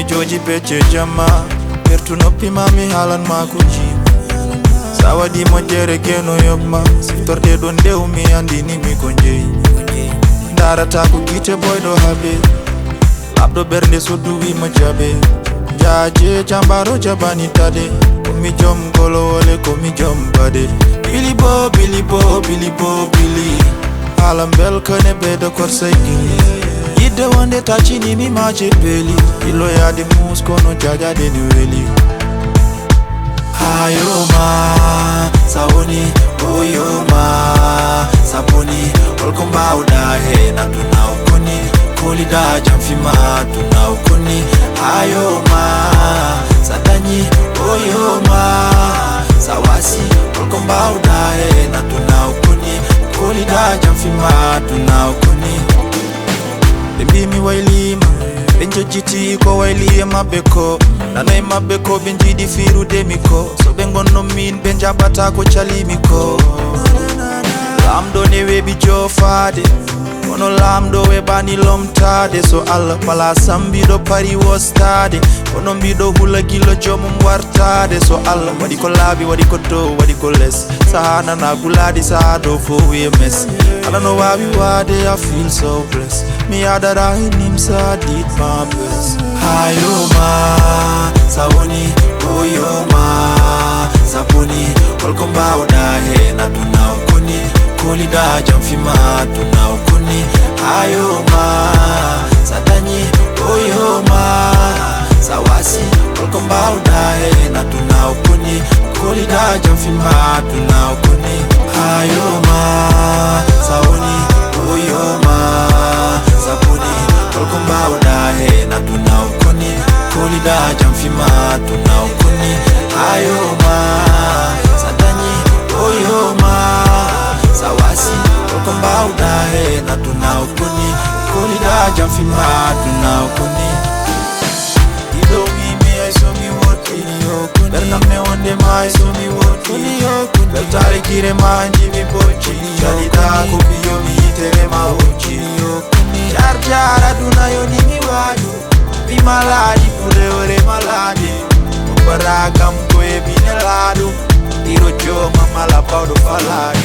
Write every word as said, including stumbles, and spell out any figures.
Jooji pecce jamma, pertu noppi ma mi haalan ma ko jiimi. Sa waɗi moƴƴere geno yoɓ ma, siftorde ɗon ndew mi andini mi ko jeyi. Ndarata ko gite boyɗo habe, laɓɗo ɓernde soddu wi mo jaɓe. Jaaje jambaro jaɓani tade, ko mi joom golowole ko mi joom baɗe. Bili bo, bili bo, bili bo, bili. Haala mbelkane ɓeydo korsay gili. Yidde wonde taccini mi ma jeppeli. Illoyaade muus kono jaajaade ne weli. Hayoma, sa woni, oyoma, sa boni, holko mbawɗa heen aduna o koni, kolida jam fima aduna o koni. Hayoma, sa dañi, oyoma, sa wasi, holko mbawɗa heen aduna o koni, kolida jam fima aduna o koni. Ɓe mbi mi waylima, ɓe jojjiti ko wayli e maɓɓe ko. Nano e maɓɓe ko ɓe jiiɗi firude mi ko. So ɓe gonno min ɓe jaɓata ko calimi ko. Lamɗo ne weeɓi jofaade, kono lamɗo weeɓani lomtaade. So Allah wala sambiɗo pari wostaade, kono mbiɗo hula gila joomum wartaade. So Allah waɗi ko laaɓi, waɗi ko dow, waɗi ko les, saha nana gulaɗi, saha dow fof wiye mes. Ala no wawi wade, I feel so blessed. Mi adara e nimsa, I did my best. Hayoma, sa woni, oyoma, sa boni, holko mbawɗa heen aduna o koni, kolida jam fima aduna o koni. Hayoma, sa dañi, oyoma, sa wasi, holko mbawɗa heen aduna o koni, kolida jam fima aduna o koni. Hayoma, sa woni, oyoma, sa boni, holko mbawɗa heen aduna o koni, kolida jam fima aduna o koni. Hayoma, sa dañi, oyoma, sa wasi, holko mbawɗa heen aduna o koni, kolida jam fima aduna o koni. Ɗiɗo wimi ay so mi wottini yo koni. Ɓernam ne wonde ma ay so mi wottini yo koni. Weltaare gire ma jimi bocci. Calita ko biyo mi yitere ma hocci yo koni. Jar jar aduna yo ni mi waɗu. Mi maladi pure ore maladi. Ko bara kam ko e bine laɗu. Ɗiɗo joma mala pawɗo falade.